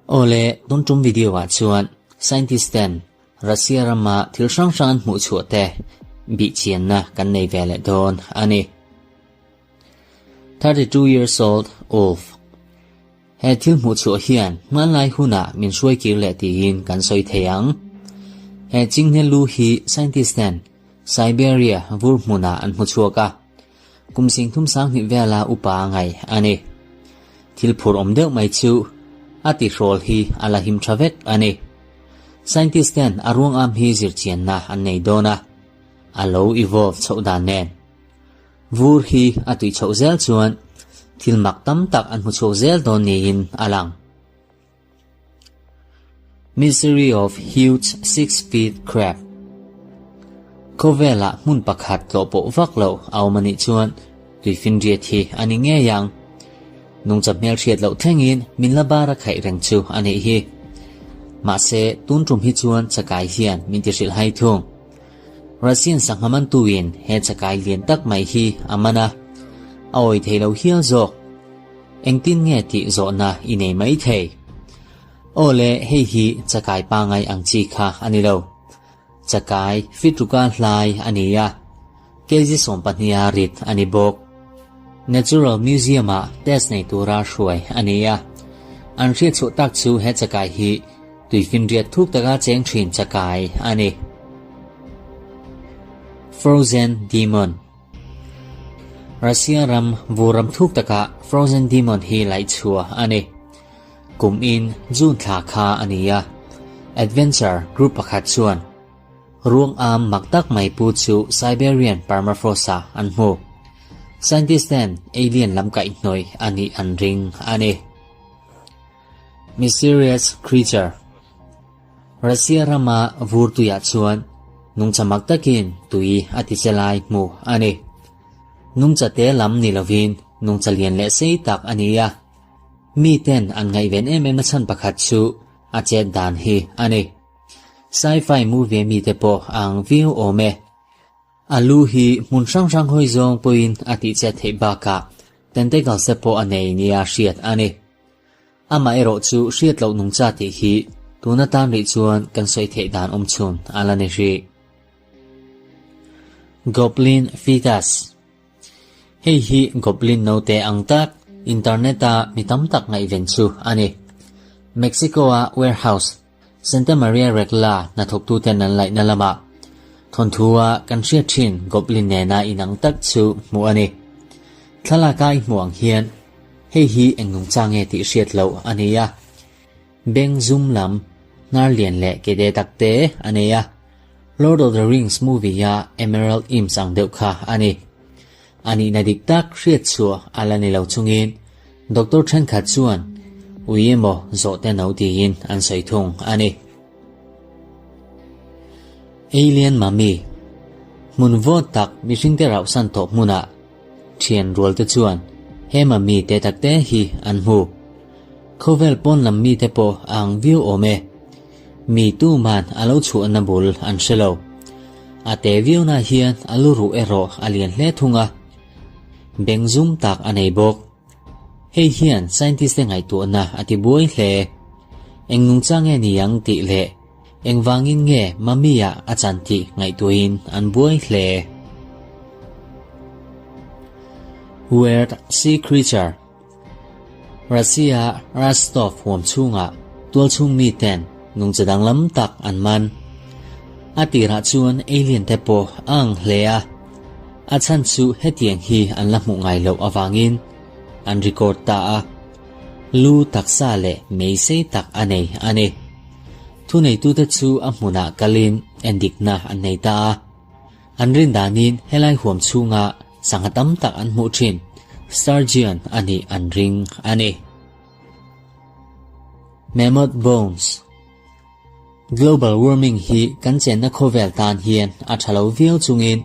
Awle, tun tum video ah chuan scientist ten Russia rama thil hrang hrang an hmuh chhuah te bih chianna kan nei ve leh dawn a ni. 32 years old Ulf He thil hmuh chhuah hian hmanlai hunah min hruai kir leh tiin kan sawi thei ang. He chinghne lu hi scientist ten Siberia vur hmunah an hmu chhuak a, kum singthum sanghnih vela upa a ngaih a ni. Thil phur awm deuh mai chu a tihrawl hi a la him tha vek a ni. Scientist ten a ruang am hi zirchianna an nei dawn a, a lo evolve chhoh dan nen. Vur hi a tui chhoh zel chuan thil mak tam tak an hmu chhuak zel dawn niin a lang. Mystery of Huge Six Feet Crab Khawvelah hmun pakhat tlawh pawh vak loh a awm a nih chuan tuifinriat hi a ni ngei ang. Nungcha hmelhriat loh thlengin min la bar a khaih reng chu a nih hi. Mahse, tun tum hi chuan chakai hian min ti hrilhhai thung. Russian sangha mantuin he chakai lian tak mai hi a man a, a awi thei lo hial zawk. Engtin nge tih zawhna i nei mai thei? Aw le, hei hi chakai pangai ang chi kha a ni lo. Chakai fitruka hlai a ni a, kg 12 a rit a ni bawk. Natural Museum-ah test nei tura hruai a ni a, an hriatchhuah tak chu he chakai hi Tuifinriat thuk taka cheng thin chakai a ni. Frozen Demon Russia ram vur ram thuk takah Frozen Demon hi laih chhuah a ni. Kum in June thla kha a ni a, Adventure group pakhat chuan ruang am mak tak mai pu chu Siberian permafrost-ah an hmu. Scientist ten alien lam kaihhnawih a nih an ring a ni. Mysterious Creature Russia rama vur tuiah chuan nungcha mak takin tui a ti che lai hmuh a ni. Nungcha te lam ni lovin nungcha lian leh sei tak a ni a. Miten an ngaihven em em na chhan pakhat chu a chet dan hi a ni. Sci-fi movie mite pawh a ang viau awm e. A lu hi hmun hrang hrang hawi zawng pawhin a tihchet theih bakah tentacles te pawh a nei nia hriat a ni. Amaherawh chu hriat loh nungcha tih hi tuna tan rih chuan kan sawi theih dan awm chhun a la ni hrih. Goblin Fetus Hei hi Goblin note ang tak internet-a mi tam tak ngaihven chu a ni. Mexico-a warehouse Santa Maria Regla hnathawktuten an laihna lamah thawnthu-a kan hriat thin Goblin nena inang tak chu hmuh a ni. Thlalaka i hmuh ang hian hei hi eng nungcha nge tih hriat loh a ni a. Beng zum lam, hnar lian leh ke de tak te a nei a. Lord of the Rings movie-a Emerald Imps ang deuh kha a ni. A nihna dik tak hriat chhuah a la ni lo chungin Doctor thenkhat chuan ui emaw zawhte no tiin an sawi thung a ni. Alien Mummy Hmun vawt tak mihringte rauhsan tawh hmunah thian rualte chuan he mummy te takte hi an hmu. Khawvel pawn lam mite pawh a ang viau awm e. Mi tuman a lo chhuahna bul an hre lo. A te viauna hian a lu ruh erawh a lian hle thung a. Beng zum tak a nei bawk. Hei hian scientist te ngaihtuahna a ti buai hle. Eng nungcha nge ni ang tih leh engvangin nge Mummy-ah a chan tih ngaihtuahin an buai hle. Weird Sea Creature Russia Rostov huam chhungah tualchhung miten nungcha danglam tak an man. A tirah chuan alien te pawh a ang hle a, a chhan chu hetiang hi an la hmuh ngai loh avangin an record ta a, lu taksa leh mei sei tak a nei a ni. Thuneitute chu a hmunah kalin endikna an nei ta a. An rin danin helai huam chhunga sangha tam tak an hmuh thin sturgeon a nih an ring a ni. Mammoth Bones Global warming hi kan chenna khawvel tan hian a tha lo viau chungin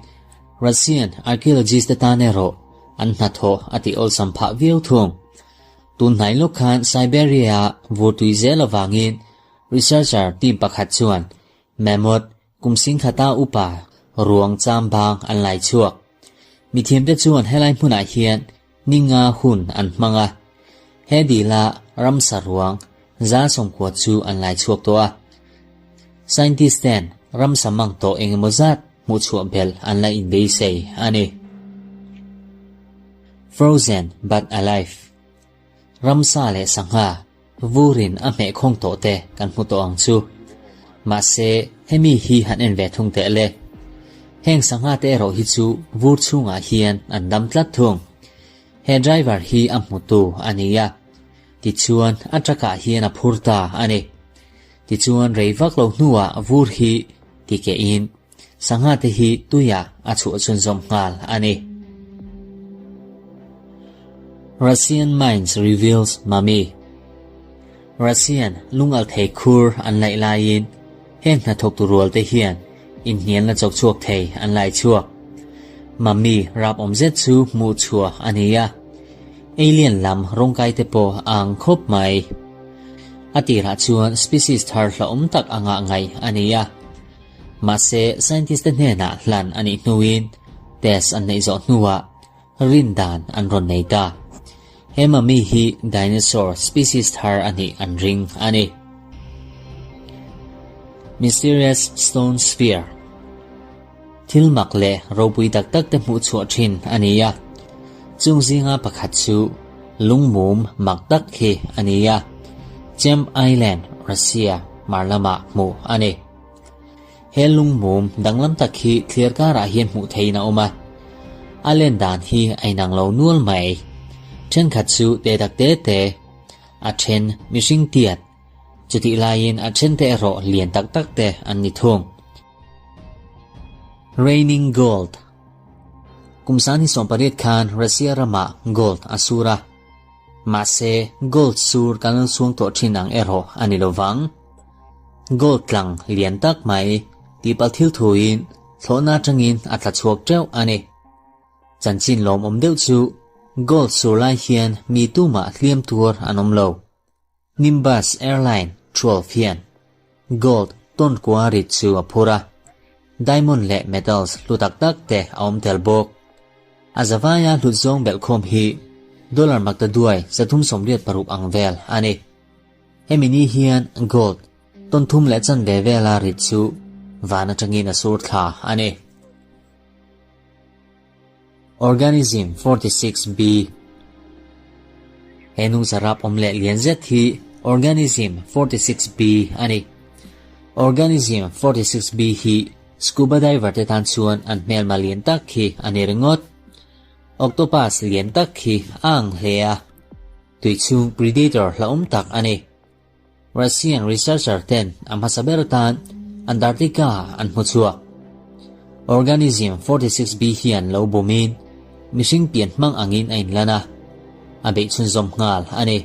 Russian archaeologist te tan erawh an hnathawh a tih awlsam phah viau thung. Tun hnai lawk khan Siberia-a vur tui zel avangin researcher team pakhat chuan mammoth Kum singkhata upa ruang cham bang an lai chhuak. Mithiamte chuan helai hmunah hian ni nga hun an hmang a. He dila ramsa ruang 190 chu an lai chhuak tawh a. Scientist ten ramsa mang tawh engemaw zat hmuhchhuah belh an la inbeisei a ni. Frozen but alive. Ramsa leh sangha vurin a hmeh khawng tawh te kan hmu tawh ang chu. Mahse, hemi hi han en ve thung teh le. Heng sangha te erawh hi chu vur chhungah hian an dam tlat thung. He driver hi a hmutu a ni a, tichuan a truck ah hian a phur ta a ni. Tichuan rei vak lo hnuah vur hi ti keh in sangha te hi tuiah a chhuah chhunzawm nghal a ni. Russian mines reveals mummy Russian lungal thei khur an laih laiin heng hnathawktu rual te hian inhnialna chawk chhuak thei an lai chhuak. Mummy rap awm zet chu hmuh chhuah a ni a, alien lam rawngkai te pawh a ang khawp mai. A tirah chuan species thar hlauhawm tak anga ngaih a ni a. Mahse, scientist te hnenah hlan a nih hnuin test an neih zawh hnuah rin dan an rawn nei ta. He mummy hi dinosaur species thar a nih an ring a ni. Mysterious Stone Sphere Thil mak leh ropui tak tak te hmuh chhuah thin a ni a. Chung zinga pakhat chu lungmum mak tak hi a ni a, Champ Island, Russia, hmar lamah hmuh a ni. He lungmum danglam tak hi thlir karah hian hmuh theihin a awm a, a len dan hi a inang lo nual mai. Thenkhat chu te tak te te, a then mihring tiat, chutih laiin a then te erawh lian tak tak te an ni thung. Raining Gold Kum 2018 khan Russia ramah gold a sur a. Mahse, gold sur kan lo chhuang tawh thin ang erawh a ni lo vang. Gold tlang lian tak mai tihpalh thil thuin thlawhna atangin a tla chhuak teuh a ni. Chanchin lawmawm deuh chu gold sur lai hian mi tumah hliam tur an awm lo. Nimbus Airline 12 hian gold ton kua rit chu a phur a, diamond leh metals hlu tak tak te a awm tel bawk. A zavaia hlut zawng belhkhawm hi dollar maktaduai 386 ang vel a ni. Hemi ni hian gold ton thum leh chanve vela rit chu van atangin a sur thla a ni. Organism 46B He nungcha rap awm leh lian zet hi Organism 46B a ni. Organism 46B hi scuba diver te tan chuan an hmelma lian tak hi a ni ringawt. Octopus lian tak hi a ang hle a, tuichhung predator hlauhawm tak a ni. Russian researcher ten a hmasa ber atan Antarctica an hmu chhuak. Organism 46B hian lo bumin mihring pian hmang angin a inlan a, a beih chhunzawm nghal a ni.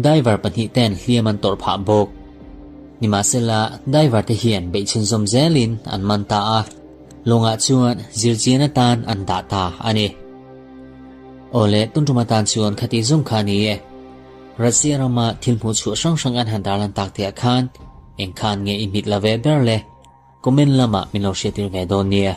Diver pahnih ten hliam an tawrh phah bawk. Nimahsela, diver te hian beih chhunzawm zelin an man ta a, lawngah chuan zirchian atan an dah ta a ni. Awle, tun tum atan chuan khati zawng kha a ni e. Russia rama thil hmuh chhuah hrang hrang an han tarlan tak tihah khan eng khan nge i hmit la ve ber le? Comment lamah min lo hriattir ve dawn nia.